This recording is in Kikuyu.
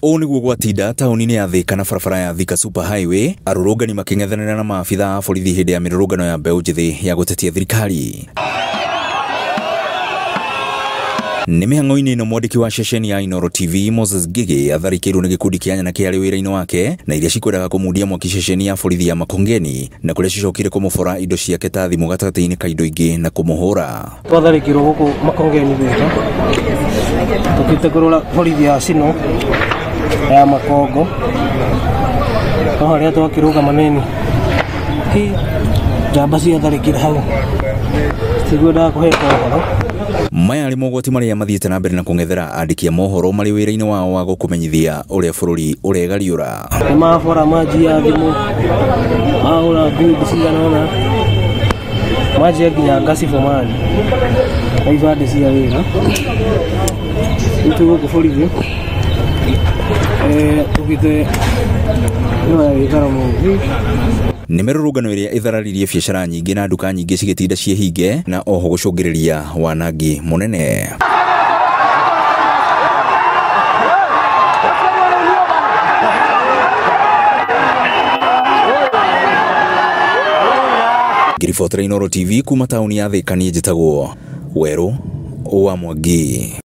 Ũũ nĩguo gwatinda taũni-inĩ ya Thika na barabara ya Thika Super Highway, arũrũngani makĩng'ethanĩra na maabitha a borithi hĩndĩ ya mĩrũrũngano ya mbeũ njĩthĩ ya gũtetia thirikari. Nĩ mĩhang'o-inĩ ĩno mwandĩki wa ceceni ya Inooro TV Moses Ngigi atharĩkĩirwo nĩ gĩkundi kĩa nyanake arĩ wĩra-inĩ wake na iria cikwendaga kũmundia mwaki ceceni ya borithi ya Makongeni na kũrĩa cicokire kũmũbora indo ciake ta thimũ gatagatĩ-inĩ ka indo ingĩ na kũmũhũra. Twatharĩkĩirwo gũkũ Makongeni Thika tũkĩte kũrora borithi ya Cino ya Makongo no harĩa twakĩrũgama nini hi njamba ciatharĩkĩra hau cigwendaga kũheka ũhoro. Maya arĩ mogwati marĩa mathiĩte na mbere na kũng'ethera andĩki a mohoro marĩ wĩra-inĩ wao wa gũkũmenyithia ũrĩa bũrũri ũregariũra. Nĩ mabora manjia thimũ, mahũra ngundi cigana ũna, manjia nginya ngacibomani na ibandĩ cia wĩra. Rĩu twĩ gũkũ borithi tũgĩte ĩno ya gĩikaro mũno. Nĩ mĩrũrũngano ĩrĩa ĩthararirie biacara nyingĩ na nduka nyingĩ cigĩtinda ciĩhinge na oho gũcũngĩrĩria wanangi mũnene. Ngĩribotera Inooro TV kuma taũni ya Thika, niĩ njĩtagwo Werũ wa Mwangi.